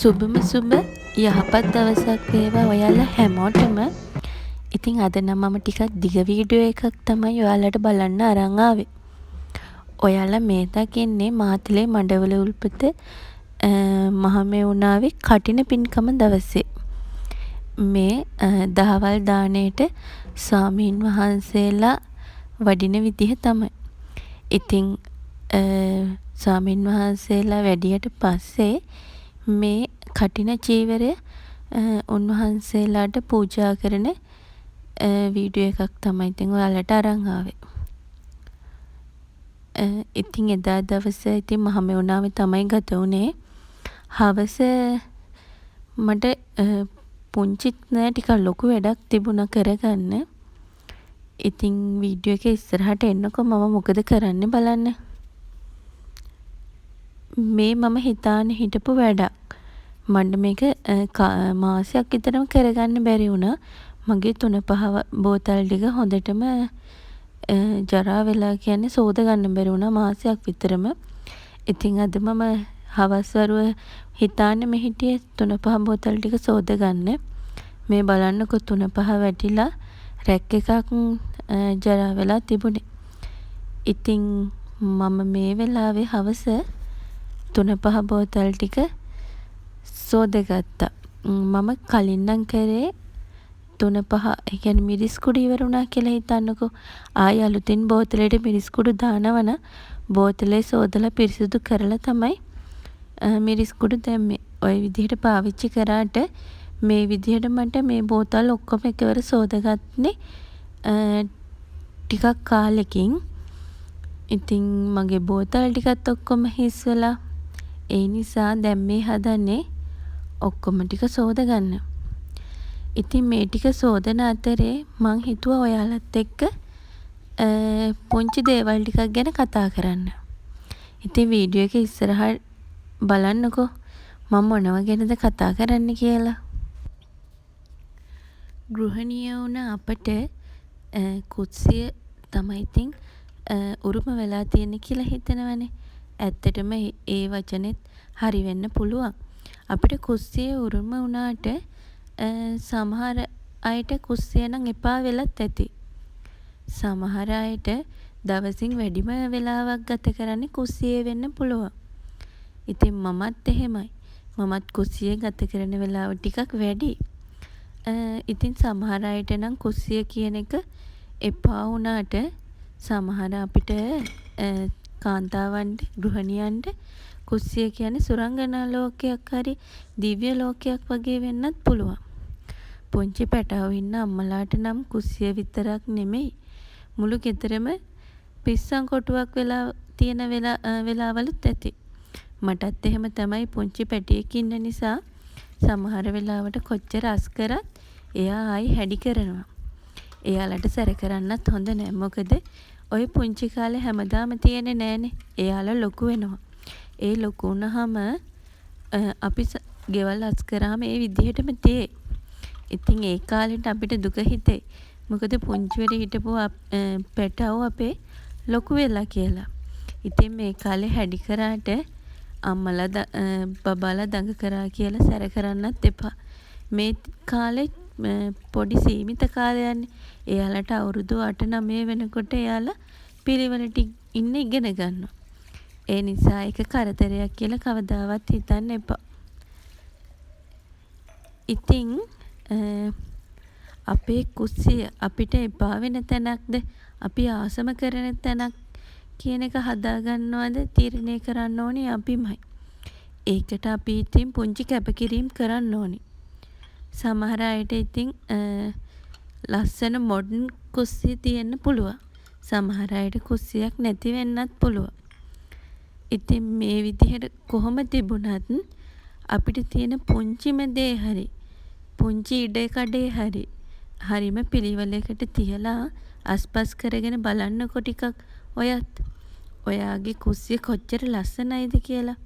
සුබම සුබ යහපත් දවසක් වේවා ඔයාලා හැමෝටම. ඉතින් අද නම් මම ටිකක් දිග වීඩියෝ එකක් තමයි ඔයාලට බලන්න අරන් ආවේ. ඔයාලා මේ දකින්නේ මාතලේ මඩවල උල්පත මහමෙවුනාවේ කඨින පින්කම දවසේ මේ දහවල් දානයට ස්වාමීන් වහන්සේලා වඩින විදිහ තමයි. ඉතින් ස්වාමීන් වහන්සේලා වැඩියට පස්සේ මේ කඨින චීවරය උන්වහන්සේලාට පූජා කරන වීඩියෝ එකක් තමයි ඉතින් ඔයාලට අරන් ආවේ. ඉතින් එදා දවස ඉතින් මහමෙවුනාවේ තමයි ගත වුණේ. හවස මට පුංචිත් නෑ ටිකක් ලොකු වැඩක් තිබුණා කරගන්න. ඉතින් වීඩියෝ එක ඉස්සරහට එන්නකෝ මම මොකද කරන්නේ බලන්න. මේ මම හිතාන හිටපු වැඩක්. මට මේක මාසයක් විතරම කරගන්න බැරි වුණා. මගේ තුන පහ බෝතල් ටික හොඳටම ජරා වෙලා කියන්නේ සෝද ගන්න බැරි වුණා මාසයක් විතරම. ඉතින් අද මම හවස් වරුව හිතානෙම හිටියේ තුන පහ බෝතල් ටික සෝද ගන්න. මේ බලන්නකෝ තුන පහ වැටිලා රැක් එකක් ජරා වෙලා තිබුණේ. ඉතින් මම මේ වෙලාවේ හවස තුන පහ බෝතල් ටික සෝද ගත්තා. මම කලින් නම් කරේ තුන පහ, ඒ කියන්නේ මිරිස් කුඩු ඉවර වුණා කියලා හිතන්නකෝ. ආයි අලුතින් බෝතලෙට මිරිස් කුඩු දානවා නම් බෝතලේ සෝදලා පිරිසිදු කරලා තමයි මිරිස් කුඩු දැම්මේ. ඔය විදිහට පාවිච්චි කරාට මේ විදිහට මට මේ බෝතල් ඔක්කොම එකවර සෝද ගන්නේ ටිකක් කාලෙකින්. ඉතින් මගේ බෝතල් ටිකත් ඔක්කොම හිස් වෙලා. ඒ නිසා දැන් මේ හදන්නේ ඔක්කොම ටික සෝද ගන්න. ඉතින් මේ ටික සෝදන අතරේ මං හිතුවා ඔයාලත් එක්ක පුංචි දේවල් ටිකක් ගැන කතා කරන්න. ඉතින් වීඩියෝ එක ඉස්සරහ බලන්නකෝ මං මොනවා ගැනද කතා කරන්නේ කියලා. ගෘහිණියෝ වුණ අපට කුස්සිය තමයි ඉතින් උරුම වෙලා තියෙන්නේ කියලා හිතෙනවනේ. ඇත්තටම ඒ වචනෙත් හරි වෙන්න පුළුවන්. අපිට කුස්සිය උරුම වුණාට සමහර අයට කුස්සිය නම් එපා වෙලත් ඇති. සමහර අයට දවසින් වැඩිම වෙලාවක් ගත කරන්නේ කුස්සියේ වෙන්න පුළුවන්. ඉතින් මමත් එහෙමයි. මමත් කුස්සියේ ගත කරන වෙලාව ටිකක් වැඩියි. ඉතින් සමහර අයට නම් කුස්සිය කියන එක එපා වුණාට සමහර අපිට කාන්තාවන්ට, ගෘහිණියන්ට කුස්සිය කියන්නේ සුරංගනා ලෝකයක් හරි දිව්‍ය ලෝකයක් වගේ වෙන්නත් පුළුවන්. පුංචි පැටව් ඉන්න අම්මලාට නම් කුස්සිය විතරක් නෙමෙයි, මුළු ගෙදරම පිස්සන් කොටුවක් වෙලා තියෙන වෙලාවලුත් ඇති. මටත් එහෙම තමයි. පුංචි පැටියෙක් ඉන්න නිසා සමහර වෙලාවට කොච්චර අස් කරත් එයා ආයි හැඩි කරනවා. එයාලට සැර කරන්නත් හොඳ නෑ. මොකද ඔය පුංචි කාලේ හැමදාම තියෙන්නේ නෑනේ. එයාලා ලොකු වෙනවා. ඒ ලොකු වුණහම අපි ගෙවල් අස් කරාම ඒ විදිහටම තියෙයි. ඉතින් ඒ කාලෙට අපිට දුක හිතෙයි. මොකද පුංචිවට හිටපු පැටව් අපේ ලොකු වෙලා කියලා. ඉතින් මේ කාලේ හැඩි කරාට අම්මලා බබාලා දඟ කරා කියලා සැර කරන්නත් එපා. මේ කාලෙත් පොඩි සීමිත කාලයක්නේ. එයාලට අවුරුදු 8 9 වෙනකොට එයාලා පිළිවෙලට ඉන්න ඉගෙන ගන්නවා. ඒ නිසා ඒක කරදරයක් කියලා කවදාවත් හිතන්න එපා. ඉතින් අපේ කුස්සිය අපිට එපා වෙන තැනක්ද, අපි ආසම කරන තැනක් කියන එක හදාගන්නවද තීරණය කරන්න ඕනේ අපිමයි. ඒකට අපි ඉතින් පුංචි කැපකිරීම් කරන්න ඕනි. සමහර අයට ඉතින් ලස්සන මොඩර්න් කුස්සිය තියෙන්න පුළුවන්. සමහර අයට කුස්සියක් නැති වෙන්නත් පුළුවන්. ඉතින් මේ විදිහට කොහොම තිබුණත් අපිට තියෙන පුංචිම දේ හරි, පුංචි ඉඩකඩේ හරි හරිම පිළිවෙලකට තියලා අස්පස් කරගෙන බලන්නකෝ ටිකක් ඔයත්. ඔයාගේ කුස්සිය කොච්චර ලස්සනයිද කියලා.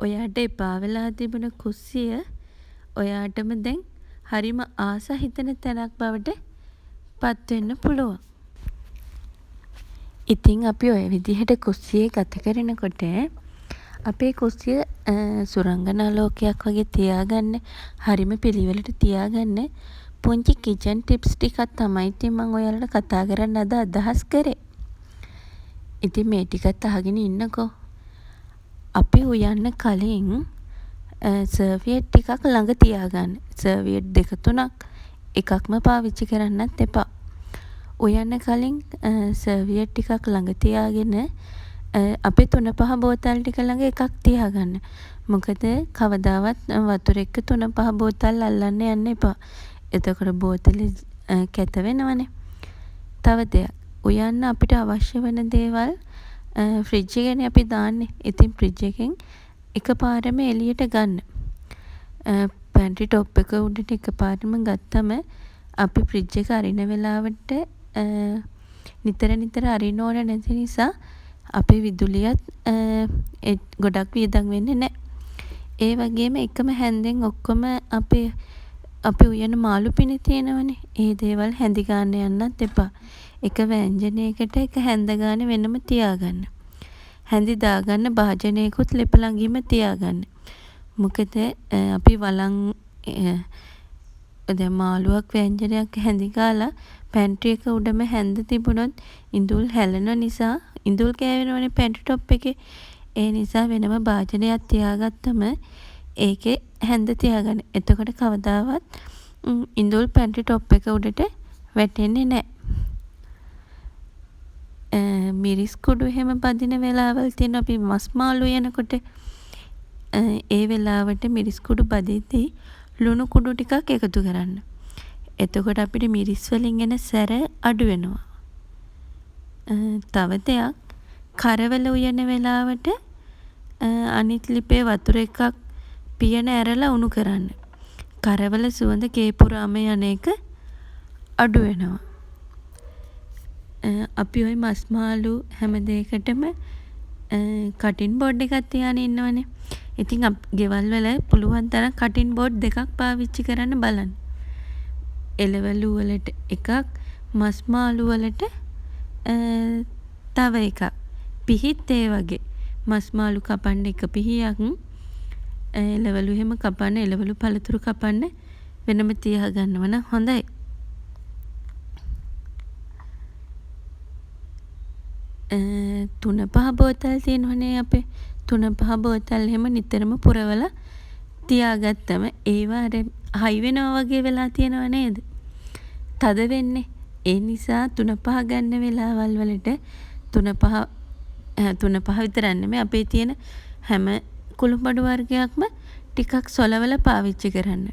ඔයාට එපා වෙලා තිබුණ කුස්සිය ඔයාටම දැන් හරිම ආස හිතෙන තැනක් බවට පත් වෙන්න පුළුවන්. ඉතින් අපි ඔය විදිහට කුස්සියේ ගත කරනකොට අපේ කුස්සිය සුරංගනා ලෝකයක් වගේ තියාගන්න හරිම පිළිවෙලට තියාගන්න පුංචි කිචන් ටිප්ස් ටිකක් තමයි ඉතින් මං ඔයාලට කතා කරන්න අද අදහස් කරේ. ඉතින් මේ ටිකත් අහගෙන ඉන්නකෝ. අපි උයන්න කලින් සර්වියට් ටිකක් ළඟ තියාගන්න. සර්වියට් දෙක තුනක් එකක්ම පාවිච්චි කරන්නත් එපා. උයන්න කලින් සර්වියට් ටිකක් ළඟ තියාගෙන අපේ තුනපහ බෝතල් ටික ළඟ එකක් තියාගන්න. මොකද කවදාවත් වතුර එක්ක තුනපහ බෝතල් අල්ලන්න යන්න එපා. එතකොට බෝතලේ කැත වෙනවනේ. තව දෙයක් උයන්න අපිට අවශ්‍ය වන දේවල් ෆ්‍රිජ් එකේනේ අපි දාන්නේ. ඉතින් ෆ්‍රිජ් එකෙන් එක පාරම එළියට ගන්න. පැන්ට්‍රි ටොප් එක උඩට එක පාරටම ගත්තම අපි ෆ්‍රිජ් එක අරින වෙලාවට නිතර නිතර අරින්න ඕන නැති නිසා අපේ විදුලියත් ගොඩක් වියදම් වෙන්නේ නෑ. ඒ වගේම එකම හැන්දෙන් ඔක්කොම අපේ අපි උයන මාළු පිණි තියෙනවනේ. ඒ දේවල් හැඳි ගාන්න යන්නත් එපා. එක වෑංජනයකට එක හැන්ද ගානේ වෙනම තියාගන්න. හැඳි දාගන්න භාජනයකුත් ලිප ළඟින්ම තියාගන්න. මොකද අපි වළං දැන් මාළුවක් වෑංජනයක් හැඳි ගාලා පැන්ට්‍රි එක උඩම හැන්ද තිබුණොත් ඉඳුල් හැලෙන නිසා ඉඳුල් ගෑවෙනවනේ පැන්ට්‍රි ටොප් එකේ. ඒ නිසා වෙනම භාජනයක් තියාගත්තම ඒකෙ හැන්ද තියාගන්න. එතකොට කවදාවත් ඉඳුල් පැන්ට්‍රි ටොප් එක උඩට වැටෙන්නේ නෑ. මිරිස් කුඩු එහෙම බදින වෙලාවල් තියෙනවා අපි මස් මාළු උයනකොට. ඒ වෙලාවට මිරිස් කුඩු බදිද්දී ලුණු කුඩු ටිකක් එකතු කරන්න. එතකොට අපිට මිරිස් වලින් එන සැර අඩු වෙනවා. තව දෙයක් කරවල උයන වෙලාවට අනිත් ලිපේ වතුර එකක් පියන ඇරලා උණු කරන්න. කරවල සුවඳ ගේ පුරාම යන එක අඩු වෙනවා. අපි ඔය මස් මාළු හැම දේකටම කටින් බෝඩ් එකක් තියාන ඉන්නවනේ. ඉතින් ගෙවල් වල පුළුවන් තරම් කටින් බෝඩ් දෙකක් පාවිච්චි කරන්න බලන්න. එළවලු වලට එකක් මස් මාළු වලට තව එකක්. පිහිත් ඒ වගේ. මස් මාළු කපන්න එක පිහියක් එළවලු එහෙම කපන්න එළවලු පළතුරු කපන්න වෙනම තියා ගන්නව නම් හොඳයි. තුනපහ බෝතල් තියෙනවනේ අපේ. තුනපහ බෝතල් එහෙම නිතරම පුරවලා තියා ගත්තම ඒවා අර හයි වෙනවා වගේ වෙලා තියෙනව නේද? තද වෙන්නේ. ඒ නිසා තුනපහ ගන්න වෙලාවල් වලට තුනපහ තුනපහ විතරක් නෙමෙයි අපේ තියෙන හැම කුළුඹඩු වර්ගයක්ම ටිකක් සොලවලා පාවිච්චි කරන්න.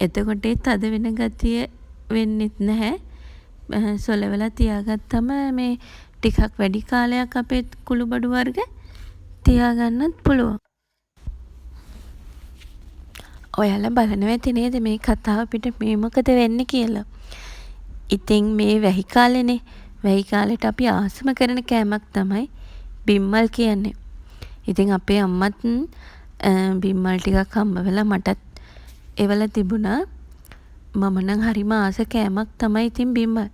එතකොට ඒ තද වෙන ගතිය වෙන්නෙත් නැහැ. සොලවලා තියා ගත්තම මේ ටිකක් වැඩි කාලයක් අපේ කුළුබඩු වර්ග තියාගන්නත් පුළුවන්. ඔයාලා බලනවා ඇති නේද මේ කතාව පිට මේ මොකද වෙන්නේ කියලා. ඉතින් මේ වැහි කාලෙනේ. වැහි කාලෙට අපි ආසම කරන කෑමක් තමයි බිම්මල් කියන්නේ. ඉතින් අපේ අම්මත් බිම්මල් ටිකක් හම්බ වෙලා මටත් එවලා තිබුණා. මම නම් හරිම ආස කෑමක් තමයි ඉතින් බිම්මල්.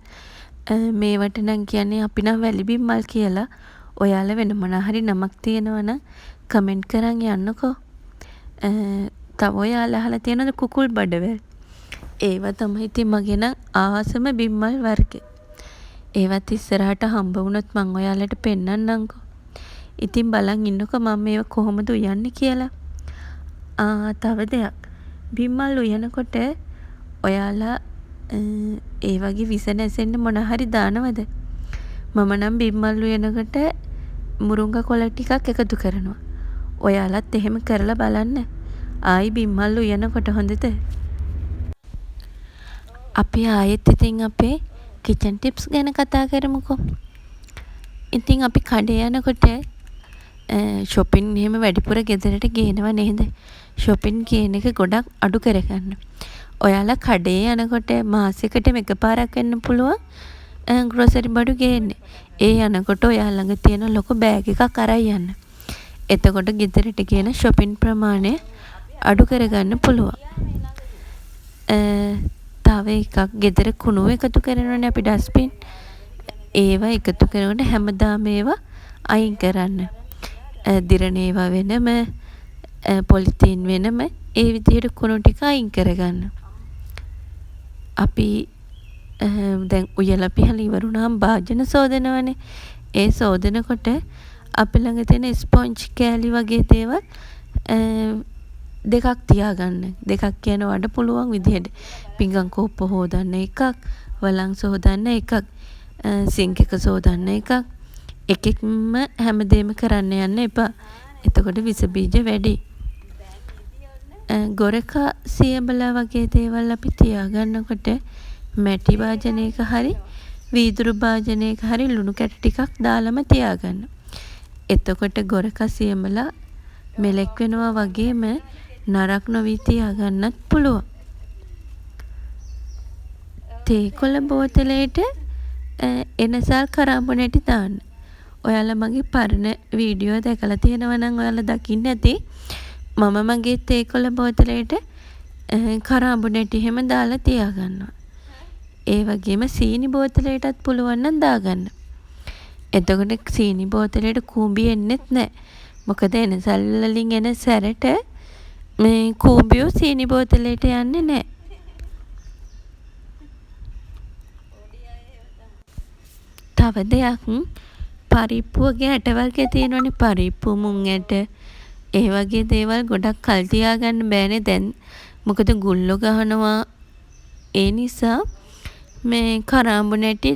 මේවට නම් කියන්නේ අපි නම් වැලි බිම්මල් කියලා. ඔයාලා වෙන මොනා හරි නමක් තියෙනවා නම් කමෙන්ට් කරන් යන්නකෝ. තව ඔයාලා අහලා තියෙනවද කුකුල් බඩවැල්? ඒවා තමයි ඉතින් මගේ නම් ආසම බිම්මල් වර්ග. ඒවත් ඉස්සරහට හම්බ වුණොත් මං ඔයාලට පෙන්නන්නම්කෝ. ඉතින් බලන් ඉන්නකෝ මං මේවා කොහොමද උයන්නේ කියලා. ආ තව දෙයක්. බිම්මල් උයනකොට ඔයාලා ඒ වගේ විස නැසෙන්න මොනා හරි දානවද? මම නම් බිම්මල් උයනකොට මුරුංගා කොළ ටිකක් එකතු කරනවා. ඔයාලත් එහෙම කරලා බලන්න. ආයි බිම්මල් උයනකොට හොඳද? අපි ආයෙත් ඉතින් අපේ කිචන් ටිප්ස් ගැන කතා කරමුකෝ. ඉතින් අපි කඩේ යනකොට ෂොපින් එහෙම වැඩිපුර ගෙදරට ගේනවා නේද? ෂොපින් ගේන එක ගොඩක් අඩු කරගන්න. ඔයාලා කඩේ යනකොට මාසෙකටම එක පාරක් වෙන්න පුළුවන් ග්‍රොසරි බඩු ගේන්නේ. ඒ යනකොට ඔයා ළඟ තියෙන ලොකු බෑග් එකක් අරන් යන්න. එතකොට ගෙදරට ගේන ෂොපින් ප්‍රමාණය අඩු කරගන්න පුළුවන්. තව එකක් ගෙදර කුණු එකතු කරනවනේ අපි ඩස්බින්. ඒවා එකතු කරනකොට හැමදාම ඒවා අයින් කරන්න. දිරණ ඒවා වෙනම පොලිතීන් වෙනම ඒ විදිහට කුණු ටික අයින් කරගන්න. අපි දැන් උයලා පිහලා ඉවර වුණාම භාජන සෝදනවනේ. ඒ සෝදන කොට අපි ළඟ තියෙන ස්පොන්ජ් කෑලි වගේ දේවල් දෙකක් තියාගන්න. දෙකක් කියන්නේ ඔයාට පුළුවන් විදිහට. පිඟන් කෝප්ප හෝදන්න එකක්, වළං සෝදන්න එකක්, සින්ක් එක සෝදන්න එකක්. එකෙන්ම හැමදේම කරන්න යන්න එපා. එතකොට විස බීජ වැඩියි. ගොරකා සියඹලා වගේ දේවල් අපි තියාගන්න කොට මැටි භාජනයක හරි වීදුරු භාජනයක හරි ලුණු කැට ටිකක් දාලම තියාගන්න. එතකොට ගොරකා සියඹලා මෙලෙක් වෙනවා වගේම නරක් නොවී තියාගන්නත් පුළුවන්. තේ කොළ බෝතලේට එනසාල් කරාබු නැටි දාන්න. ඔයාලා මගේ පරණ වීඩියෝ දැකලා තියෙනවා නම් ඔයාලා දකින්න ඇති මම මගේ තේ කොළ බෝතලේට කරාබු නැටි එහෙම දාලා තියාගන්නවා. ඒ වගේම සීනි බෝතලයටත් පුළුවන් නම් දාගන්න. එතකොට සීනි බෝතලයට කූඹි එන්නෙත් නෑ. මොකද එනසල් වලින් එන සැරට මේ කූඹියෝ සීනි බෝතලයට යන්නේ නෑ. තව දෙයක් පරිප්පු වගේ ඇට වර්ග තියෙනවනේ. පරිප්පු මුං ඇට ඒ වගේ දේවල් ගොඩක් කල් තියාගන්න බෑනේ දැන්. මොකද ගුල්ලෝ ගහනවා. ඒ නිසා මේ කරාබු නැටි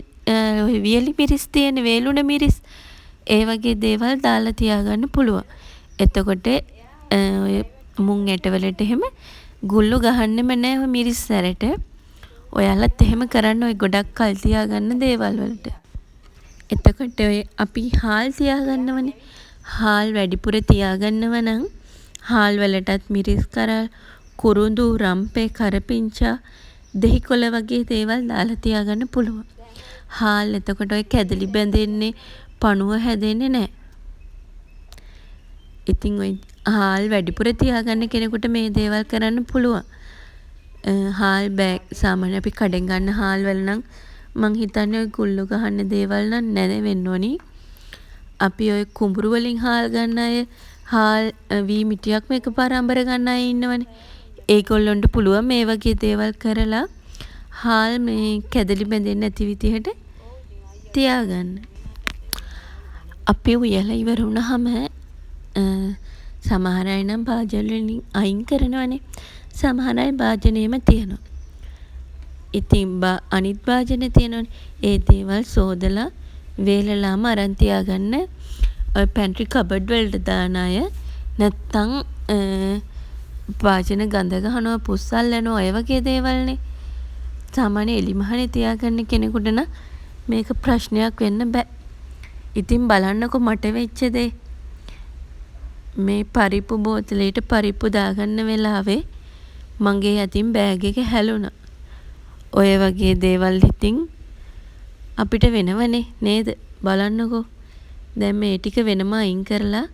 ඔය වියළි මිරිස් තියෙන්නේ වේළුණ මිරිස් ඒ වගේ දේවල් දාලා තියාගන්න පුළුවන්. එතකොට ඔය මුං ඇට වලට එහෙම ගුල්ලෝ ගහන්නෙම නෑ ඔය මිරිස් සැරට. ඔයාලත් එහෙම කරන්න ඔය ගොඩක් කල් තියාගන්න දේවල් වලට. එතකොට ඔය අපි හාල් තියාගන්නවනේ. හාල් වැඩිපුර තියාගන්නව නම් හාල් වලටත් මිරිස් කරල්, කුරුඳු, රම්පෙ, කරපිංචා, දෙහිකොළ වගේ දේවල් දාලා තියාගන්න පුළුවන්. හාල් එතකොට ඔය කැදලි බැඳෙන්නේ පණුවෝ හැදෙන්නේ නෑ. ඉතින් ඔය හාල් වැඩිපුර තියාගන්න කෙනෙකුට මේ දේවල් කරන්න පුළුවන්. හාල් බෑග් සාමාන්‍යයෙන් අපි කඩෙන් ගන්න හාල් වල නම් මං හිතන්නේ ඔය ගුල්ලෝ ගහන දේවල් නම් නෑ වෙන්න ඕනි. අපි ඔය කුඹුරු වලින් හාල් ගන්න අය හාල් වී මිටියක්ම එකපාර අඹර ගන්න අය ඉන්නවනේ. ඒගොල්ලොන්ට පුළුවන් මේ වගේ දේවල් කරලා හාල් මේ කැදලි බැඳෙන්නේ නැති විදිහට තියාගන්න. අපි උයලා ඉවර වුණහම සමහර අය නම් භාජන වලින් අයින් කරනවනේ. සමහර අය භාජන එහෙම තියනවා. ඉතින් අනිත් භාජන තියෙනවනේ. ඒ දේවල් සෝදලා වේලලාම අරන් තියාගන්න ඔය පැන්ට්‍රි කබඩ් වලට දාන අය. නැත්තන් භාජන ගඳ ගහනවා පුස් අල්ලනවා ඔය වගේ දේවල් නේ. සාමාන්‍යයෙන් එළිමහනේ තියාගන්න කෙනෙකුට නම් මේක ප්‍රශ්නයක් වෙන්න බෑ. ඉතින් බලන්නකෝ මට වෙච්ච දේ. මේ පරිප්පු බෝතලේට පරිප්පු දාගන්න වෙලාවේ මගේ අතින් බෑග් එක හැලුනා. ඔය වගේ දේවල් ඉතින් අපිට වෙනවනේ නේද? බලන්නකෝ. දැන් මේ ටික වෙනම අයින් කරලා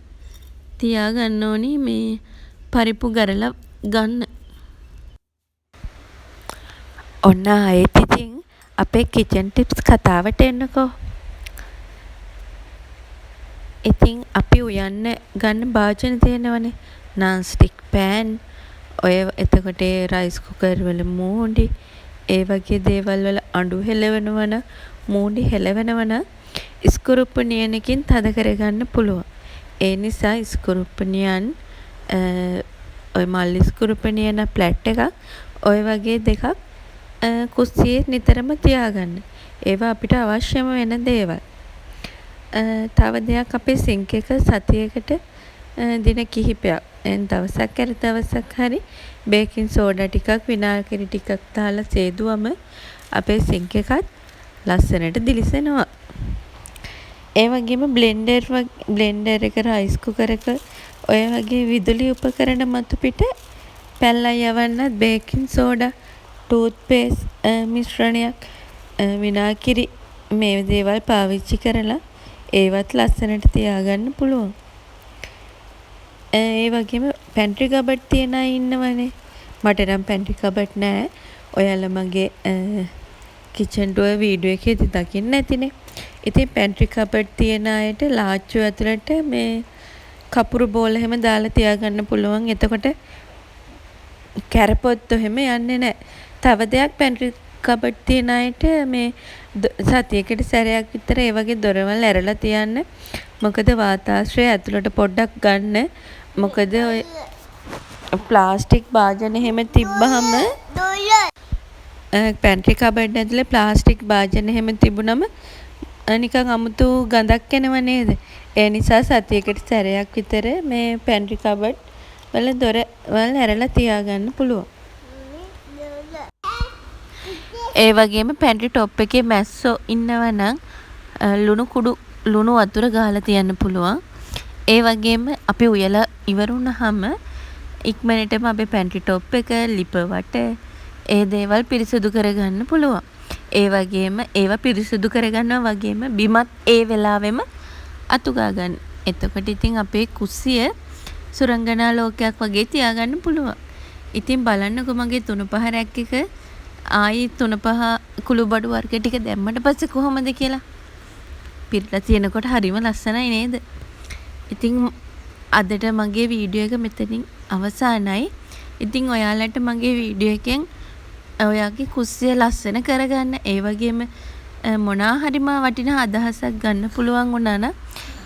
තියාගන්න ඕනි මේ පරිප්පු ගරලා ගන්න. ඔන්න ආයෙත් ඉතින් අපේ කිචන් ටිප්ස් කතාවට එන්නකෝ. ඉතින් අපි උයන්න ගන්න භාජන තියෙනවනේ. නන් ස්ටික් පෑන් ඔය එතකොට ඒ රයිස් කුකර් වල මූඩි ඒ වගේ දේවල් වල අඬු හෙලවෙනවා නම් මූඩි හෙලවෙනවා නම් ඉස්කුරුප්පු නියනකින් තද කරගන්න පුළුවන්. ඒ නිසා ඉස්කුරුප්පු නියන් ඔය මල් ඉස්කුරුප්පු නියන ෆ්ලැට් එකක් ඔය වගේ දෙකක් කුස්සියේ නිතරම තියාගන්න. ඒවා අපිට අවශ්‍යම වෙන දේවල්. තව දෙයක් අපේ සින්ක් එක සතියකට දින කිහිපයක් දවසක් ඇර දවසක් හරි බේකින් සෝඩා ටිකක් විනාගිරි ටිකක් දාලා සේදුවම අපේ සින්ක් එකත් ලස්සනට දිලිසෙනවා. ඒ වගේම බ්ලෙන්ඩර් එක රයිස් කුකර් එක ඔය වගේ විදුලි උපකරණ මතු පිට පැල්ලම් යවන්නත් බේකින් සෝඩා ටූත් පේස්ට් මිශ්‍රණයක් විනාකිරි මේ දේවල් පාවිච්චි කරලා ඒවත් ලස්සනට තියාගන්න පුළුවන්. ඒ වගේම පැන්ට්‍රි කබඩ් තියෙන අය ඉන්නවනේ. මට නම් පැන්ට්‍රි කබඩ් නෑ. ඔයාලා මගේ කිචන් ටුවර් වීඩියෝ එකේදී දකින්න ඇතිනේ. ඉතින් පැන්ට්‍රි කබඩ් තියෙන අයට ලාච්චුව ඇතුළට මේ කපුරු බෝල එහෙම දාලා තියාගන්න පුළුවන්. එතකොට කැරපොත්තෝ එහෙම යන්නේ නෑ. තව දෙයක් පැන්ට්‍රි කබඩ් තියෙන අයට මේ සතියකට සැරයක් විතර ඒ වගේ දොරවල් ඇරලා තියන්න. මොකද වාතාශ්‍රය ඇතුළට පොඩ්ඩක් ගන්න. මොකද ඔය ප්ලාස්ටික් භාජන එහෙම තිබ්බහම, පැන්ට්‍රි කබඩ් ඇතුලේ ප්ලාස්ටික් භාජන එහෙම තිබුනම නිකන් අමුතු ගඳක් එනවා නේද? ඒ නිසා සතියකට සැරයක් විතර මේ පැන්ට්‍රි කබඩ් වල දොරවල් ඇරලා තියාගන්න පුළුවන්. ඒ වගේම පැන්ට්‍රි ටොප් එකේ මැස්සෝ ඉන්නවා නම් ලුණු කුඩු ලුණු වතුර ගාලා තියන්න පුළුවන්. ඒ වගේම අපි උයලා ඉවර වුණහම ඉක්මනටම අපේ පැන්ට්‍රි ටොප් එක, ලිප වට ඒ දේවල් පිරිසිදු කරගන්න පුළුවන්. ඒ වගේම ඒවා පිරිසිදු කරගන්නවා වගේම බිමත් ඒ වෙලාවෙම අතු ගා ගන්න. එතකොට ඉතින් අපේ කුස්සිය සුරංගනා ලෝකයක් වගේ තියාගන්න පුළුවන්. ඉතින් බලන්නකෝ මගේ තුනපහ රැක් එක ආයි තුනපහ කුළු බඩු වර්ග ටික දැම්මට පස්සේ කොහොමද කියලා. පිරලා තියෙනකොට හරිම ලස්සනයි නේද? ඉතින් අදට මගේ වීඩියෝ එක මෙතනින් අවසానයි. ඉතින් ඔයාලට මගේ වීඩියෝ එකෙන් ඔයාගේ කුස්සිය ලස්සන කරගන්න, ඒ වගේම මොනා හරි වටිනා අදහසක් ගන්න පුළුවන් වුණා නම්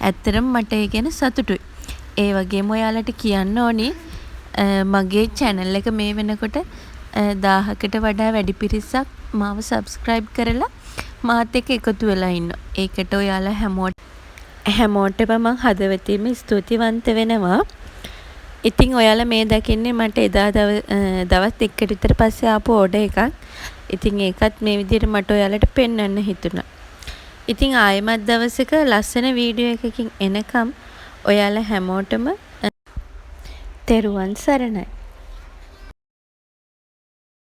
ඇත්තටම මට ඒ ගැන සතුටුයි. ඒ වගේම ඔයාලට කියන්න ඕනි, මගේ චැනල් එක මේ වෙනකොට 1000කට වඩා වැඩි පිරිසක් මාව සබ්ස්ක්‍රයිබ් කරලා මාත් එක්ක එකතු වෙලා ඉන්නවා. ඒකට ඔයාලා හැමෝටම මං හදවතින්ම ස්තුතිවන්ත වෙනවා. ඉතින් ඔයාලා මේ දකින්නේ මට එදා දවස් 2කට විතර පස්සේ ආපු ඕඩර් එකක්. ඉතින් ඒකත් මේ විදිහට මට ඔයාලට පෙන්නන්න හිතුණා. ඉතින් ආයෙමත් දවසක ලස්සන වීඩියෝ එකකින් එනකම් ඔයාලා හැමෝටම තෙරුවන් සරණයි.